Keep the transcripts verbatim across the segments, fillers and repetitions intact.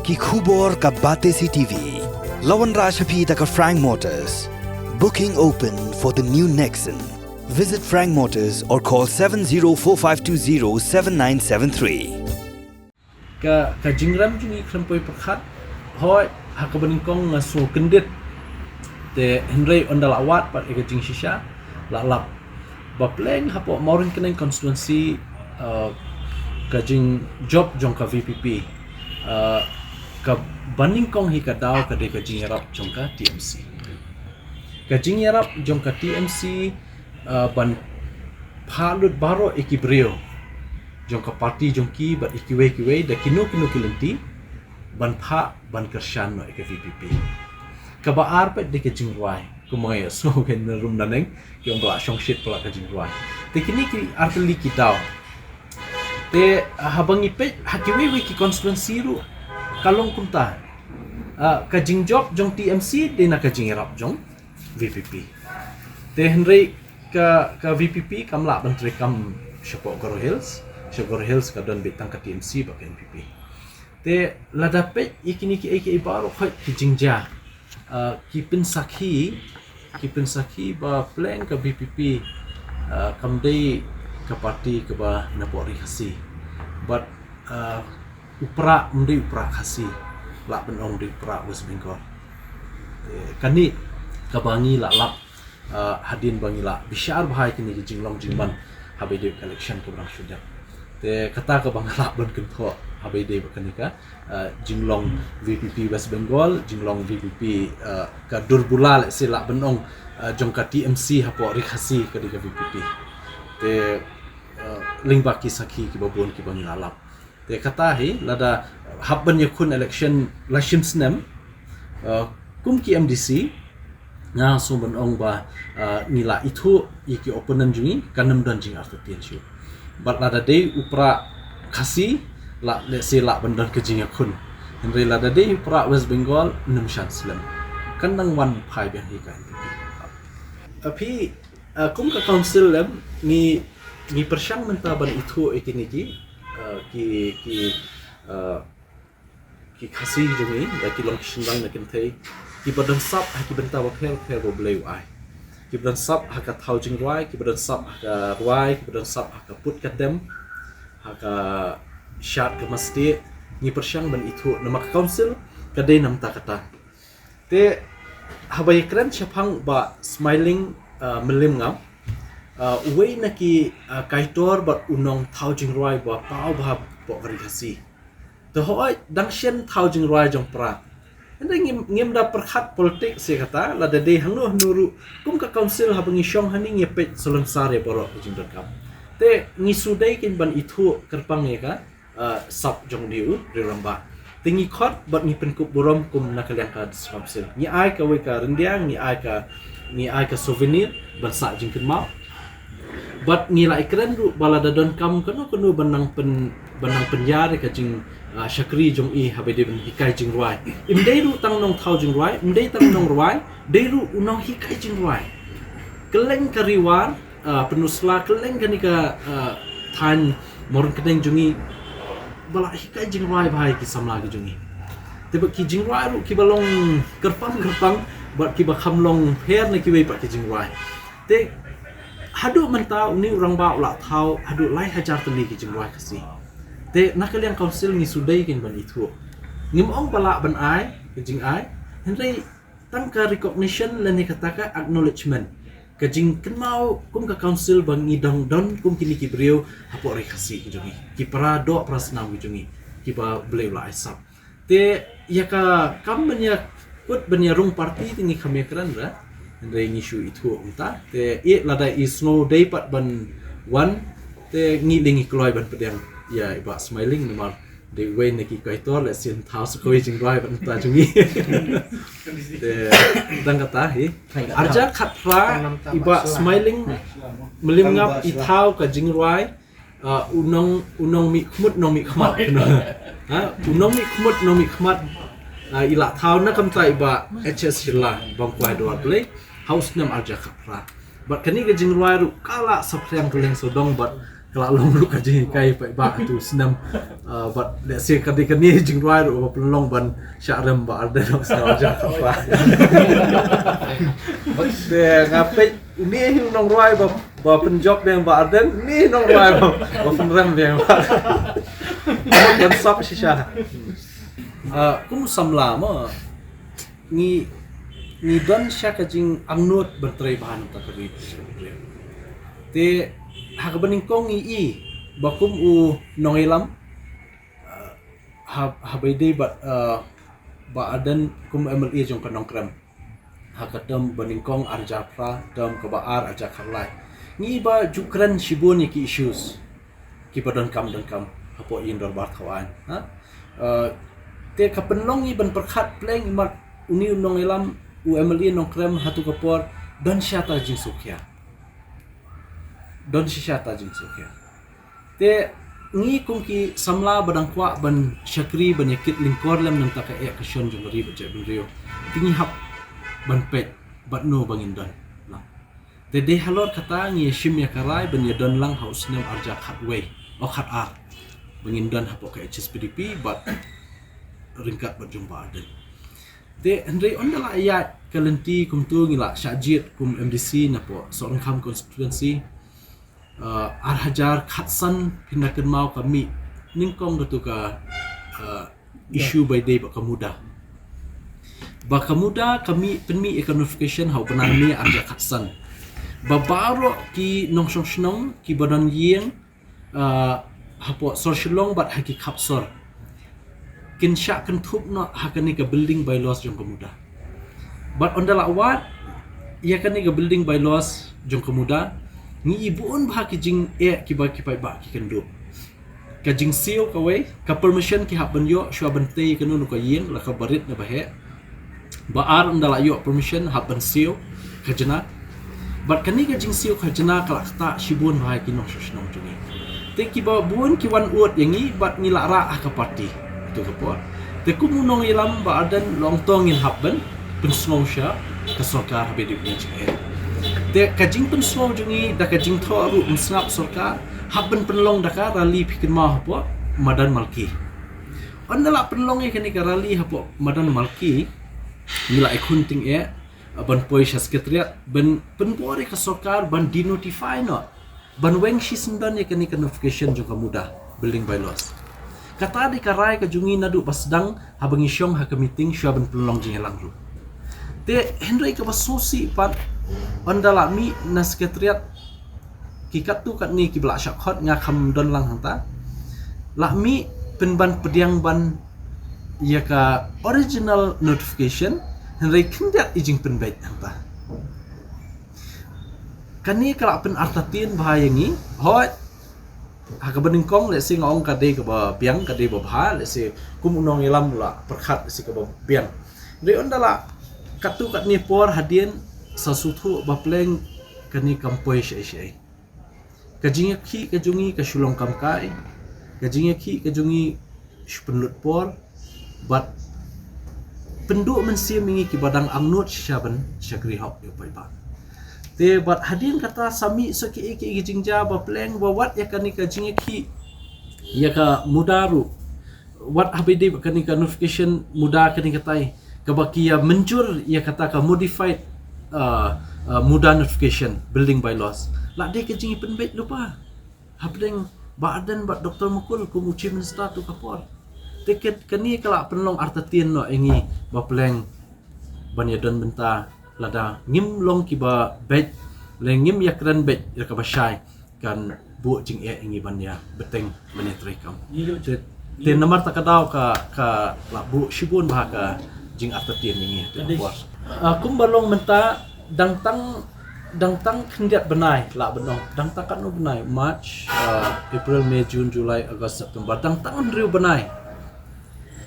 Ki khubor ka Batesi T V. La wanrah sha phi da ka Frank Motors. Booking open for the new Nexon. Visit Frank Motors or call seven zero four five two zero seven nine seven three. Ka ka jingrem jong ngi khlem poi pyrkhat. Hoi, ha kaba nyngkong nga sngew kyndit. Te hynrei ynda la wad pat ïa ka jingshisha, la lap ba pleng hapoh Mawryngkneng constituency, uh, ka jingjop jong ka V P P, uh, kaba nyngkong hi ka daw ka dei ka jingïarap jong ka T M C. Ka jingïarap jong ka T M C, uh, ban phah lut baroh ïa ki briew jong ka party jong ki bad ïa kiwei kiwei da kino kino ki lynti ban phah ban kyrshan noh ïa ka V P P. Kaba ar pat dei ka jingrwai, kumba nga ïohsngew ka na rum na neng, ki ong ba la shongshit palat ka jingrwai. Te kine ki artylli ki daw. Te haba ngi peit ha kiwei wei ki constituency ruh ka long kumta. Ah, ka jingjop jong T M C dei na ka jingïarap jong V P P. Te hynrei ka ka V P P kam lah ban treikam shapoh Garo Hills, sha Garo Hills ka don beit tang ka T M C bad ka N P P. Te lada peit ïa kine kiei kiei baroh, hoi, ki jingjia, ah, ki pynsakhi, ki pynsakhi ba pleng ka V P P, ah, kam dei ka party kaba napoh ri Khasi. Bad, ah, u Prah um dei u Prah Khasi, lah ban ong dei u Prah West Bengal. Eh, kane kaba ngi la lap, ah, hadien ba ngi la bishar bha ïa kine ki jinglong jingman haba ïadei ka election kaba dang shu dep. Te kata kaba nga lah ban kynthoh haba ïadei bad kane ka, ah, jinglong V P P West Bengal, jinglong V P P, ah, ka dur bula, lehse lah ban ong, ah, jong ka T M C hapoh ri Khasi ka dei ka V P P. Te, ah, lyngba ki sakhi kiba bun kiba ngi la lap. Te kata hi, lada hap ban ïakhun election la shim snem, uh, kum ki M D C, nga sngew ban ong ba, uh, ngi la ithuh ïa ki opponent jong ngi, kan ym don jingartatien shuh. Bad lada dei u Prah Khasi, la, lehse lah ban don ka jingïakhun. Hynrei lada dei u Prah West Bengal, ym shan slem. Kan nang wan phai biang hi ka N P P. Phi, uh, kum ka council lem, ngi, ngi pyrshang mynta ban ithuh ïa kine ki, uh, ki, ki, uh, ki Khasi jong ngi, da ki long ki shynrang na kynthei, kiba don sap ha ki bynta bapher bapher ba U Blei u ai. Kiba don sap ha ka thaw jingrwai, kiba don sap ha ka rwai, kiba don sap ha ka put ka tem, ha ka shad ka mastieh, ngi pyrshang ban ithuh, namar ka council ka dei na bynta kata. Te haba ïakren shaphang Bah Smiling, uh, Mylliemngap, uh, uwei na ki, uh, kaitor bad u nongthaw jingrwai ba paw bha hapoh ka ri Khasi. Te hooid, dang shen thaw jingrwai jong Prah. Hynrei ngim, ngim da pyrkhat politics ïa kata, lada dei hangno hangno ruh, kum ka council haba ngi shong hangne ngi peit salonsar ïa baroh ka jingdonkam. Te ngi shu dei kein ban ithuh kyrpang ïa ka, uh, sap jong une u rangbah. Te ngi khot bad ngi pynkup burom kum na ka liang ka district council. Ngi ai kawei ka ryndia, ngi ai ka, ngi ai ka souvenir ban sah jingkynmaw. Bad ngi la ïakren ruh ba lada donkam kano kano ban nang pyn, ban nang pynïar ïa ka jing, uh, shakri jong i haba dei ban hikai jingrwai. Im dei ruh tang nongthaw jingrwai, im dei tang nongrwai, dei ruh u nonghikai jingrwai. Kylleng ka Ri War, uh, Pynursla, kylleng kane ka, uh, thaiñ Mawryngkneng jong ngi, ba la hikai jingrwai bha ïa ki samla ki jong ngi. Te bad ki jingrwai ruh kiba long kyrpang kyrpang, bad kiba kham long pher na kiwei pat ki jingrwai. Te haduh mynta une u rangbah u la thaw haduh lai hajar tylli ki jingrwai Khasi. Te na ka liang council ngi shu dei kein ban ithuh. Ngim ong ba lah ban ai ka jingai, hynrei tang ka recognition lane kata ka acknowledgement, ka jingkynmaw kum ka council ba ngi dang don kum kine ki briew hapoh ri Khasi ki jong ngi, ki para doh para snam ki jong ngi, kiba U Blei u la ai sap. Te ïa ka kam ban ïakut ban ïarung party te ngi kham ïakren re. Hynrei ngi shu ithuh mynta. Te i lada i sngew dei pat ban wan, te ngi lei ngi kloi ban pdiang ïa i Bah Smiling namar dei uwei na ki kaitor, lehse yn thaw sa kawei jingrwai bad mynta jong ngi. Te tang kata hi. Arhajar khatphra, i Bah Smiling Mylliemngap i thaw ka jingrwai, uh, u nong, u nongmihkhmut nongmihkhmat. Ha, u nongmihkhmut nongmihkhmat, uh, i la thaw na ka bynta i Bah H S Shylla, bam kwai Dwar Blei, ha u snem arhajar khatphra. Bad kane ka jingrwai ruh ka la saphriang kylleng sawdong bad Ka la long ruh ka jinghikai paidbah ha tu snem. Ah, bad lehse ka dei kane jingrwai ruh ba pynlong ban shah rem Bah Ardent ha u snem ar hajar khatphra. Te nga peit une hi u nongrwai ba, ba pynjop biang Bah Ardent, une hi u nongrwai ba, ba pynrem biang Bah Ardent. Ban sop shisha. Ah, kum u samla mo, ngi, ngi don sha ka jingangnud ban trei bha na ka ri. Te ha kaba nyngkong ngi i ba kum u nongïalam, ah, ha, haba ïadei bad, ah, Bah Ardent kum M L A jong ka Nongkrem ha ka term ba nyngkong ar hajar phra, term kaba ar ar hajar khatlai. Ngi i ba ju kren shibun ïa ki issues kiba donkam donkam hapoh ïing dorbar thaw aiñ, ha? Ah, te ka pynlong ngi ban pyrkhat pleng imat une u nongïalam, u M L A Nongkrem ha tu ka por don shisha ta jingsngewkhia. Don shisha ta jingsngewkhia. Te ngi kum ki samla ba dang kwah ban shakri ban ïakit lyngkor lem na ka ta ka eh ka shon jong ka ri bad jaitbynriew, te ngi hap ban peit bad no ba ngin don lang. Te dei halor kata ngi ïashim ïa ka rai ban ïadon lang ha u snem ar hajar khatwei, o khatar, ba ngin don hapoh ka H S P D P bad ryngkat bad jong Bah Ardent. Te hynrei ynda la ïaid ka lynti kumtu ngi la shah jied kum M D C napoh Sohryngkham constituency. Ah, ar hajar khatsan phin da kynmaw ka mih nyngkong katu ka, ah, issue ba ïadei bad ka MUDA. Ba ka MUDA ka mih, pynmih ïa ka notification ha u bnai May ar hajar khatsan. Ba baroh ki nongshong shnong kiba don ïing, ah, hapoh sor Shillong bad ha ki khap sor kin shah kynthup noh ha kane ka building bylaws jong ka MUDA. Bad ynda la wad ïa kane ka building bylaws jong ka MUDA, ngi i bun bha ki jingeh kiba ki paidbah ki kynduh. Ka jingsiew kawei, ka permission ki hap ban ïoh shuwa ban tei kano kano ka ïing, la kaba rit na ba heh. Ba ar, ynda la ïoh permission hap ban siew khajna. Bad kane ka jingsiew khajna ka la ktah shibun bha ïa ki nongshong shnong jong ngi. Te kiba bun ki wan ud ïa ngi bad ngi la rah ha ka party ha tu ka por. Te kum u nongïalam Bah Ardent long to ngin hap ban pynsngew sha ka sorkar haba ïadei bad ka jingeh. Te ka jingpynsngew jong ngi da ka jingthoh ruh ym sngap sorkar, hap ban pynlong da ka rally, phi kynmaw, hapoh Madan Malki. Ynda la pynlong ïa kane ka rally hapoh Madan Malki, ngi la ïakhun tyngeh ban poi sha secretariat ban pynbor ïa ka sorkar ban denotify noh, ban weng shisyndon ïa kane ka notification jong ka MUDA building bylaws. Kata dei ka rai ka jong ngi naduh ba sdang haba ngi shong ha ka meeting shuwa ban pynlong jingïalang ruh. Te hynrei kaba sngewsih pat, ynda la mih na secretariat, ki katto katne kiba la shah khot, nga kham don lang hangta, la mih pynban pdiang ban ïa ka original notification, hynrei khyndiat i jingpynbeit hangta. Kane ka la pynartatien bha ïa ngi. Hooid, ha kaba nyngkong lehse nga ong ka dei kaba biang, ka dei ba bha, lehse kum u nongïalam u la pyrkhat lehse kaba biang. Hynrei ynda la katto katne por hadien, sa sngewthuh ba pleng kane kam poi shaei shaei. Ka jingïakhih ka jong ngi ka shu long kamkai, ka jingïakhih ka jong ngi shu pynlut por, bad pynduh mynsiem ïa ngi kiba dang angnud shisha ban shakri hok ïa u paidbah. Te bad hadien kata sa mih sa kiei kiei ki jingjia ba pleng ba wat ïa kane ka jingïakhih ïa ka MUDA ruh, wat haba ïadei bad kane ka notification MUDA kane katai, kaba ki ïa mynjur ïa kata ka modified, uh, uh, MUDA notification building bylaws, la dei ka jingïapynbeit lypa hapdeng Bah Ardent bad Doktor Mukul kum u Chief Minister tu ka por. Te ka, kane ka la pynlong artatien noh ïa ngi ba pleng ban ïadon bynta, lada ngim long kiba beit, lada ngim ïakren beit ïa kaba shai, kan buh jingeh ïa ngi ban ïa bteng ban ïa treikam. Te, te namar ta ka daw ka, ka la buh shibun bha ka jingartatien ïa ngi ha tu ka por. Ah, kumba long mynta, dang tang, dang tang khyndiat bnai lah ban ong, dang tang katno bnai, March, ah, April, May, June, July, August, September, dang tang hynriew bnai.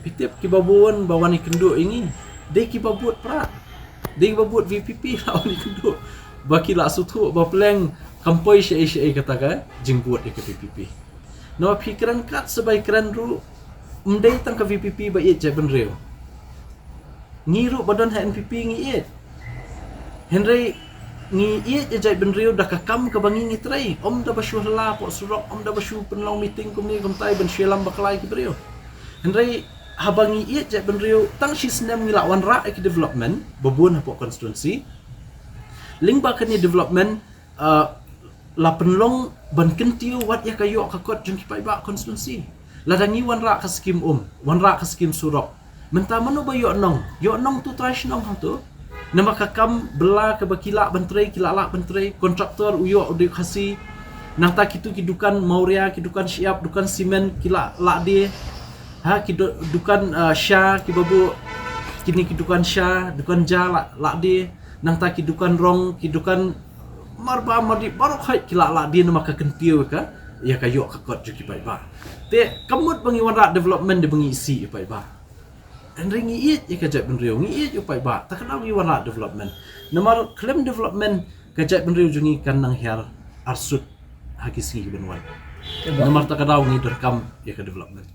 Phi tip kiba bun ba wan ïakynduh ïa ngi, dei kiba bud Prah, dei kiba bud VPP la wan ïakynduh. Ba ki la sngewthuh ba pleng kam poi shaei shaei kata ka jingbud ïa ka VPP. Namar phi kren kat sa ba ïakren ruh, ym dei tang ka VPP ba ïeit jaitbynriew. Ngi ruh ba don ha NPP ngi ïeit. Hynrei Ngi ïeit ïa jaitbynriew da ka kam kaba ngi ngi trei, ym da ba shu hla poh surok, ym da ba shu pynlong meeting kumne kumtai ban shu ïalam bakla ïa ki briew. Hynrei haba ngi ïeit jaitbynriew, tang shi snem ngi la wanrah ïa ki development ba bun hapoh constituency. Lyngba kane development, uh, la pynlong ban kyntiew wat ïa ka ïoh ka kot jong ki paidbah constituency. Lada ngi wanrah ka skim um, wanrah ka skim surok, mynta mano ba ïoh nong? Ïoh nong tu trai shnong hangtu. Namar ka kam bylla kaba ki lah ban trei, ki lah lah ban trei. Kontraktor u ïoh u dei Khasi. Nangta kitu ki dukan Mawria, ki dukan shyiap, dukan simen, ki lah lah die. Ha, ki du-, dukan, uh, sha, ki babu, kini ki dukan sha, dukan ja lah, lah die. Nangta ki dukan rong, ki dukan marba mardi, baroh khoit ki lah lah die namar ka kyntiew ka ïa ka ïoh ka kot jong ki paidbah. Te ka mut ba ngi wanrah development dei ba ngi isih ïa paidbah. Hynrei ngi ïeit ïa ka jaitbynriew, ngi ïeit ïa u paidbah, ta ka daw ngi wanrah development. Namar khlem development ka jaitbynriew jong ngi kan nang hiar arsut ha ki sngi ki ban wan. Namar ta ka daw ngi donkam ïa ka development.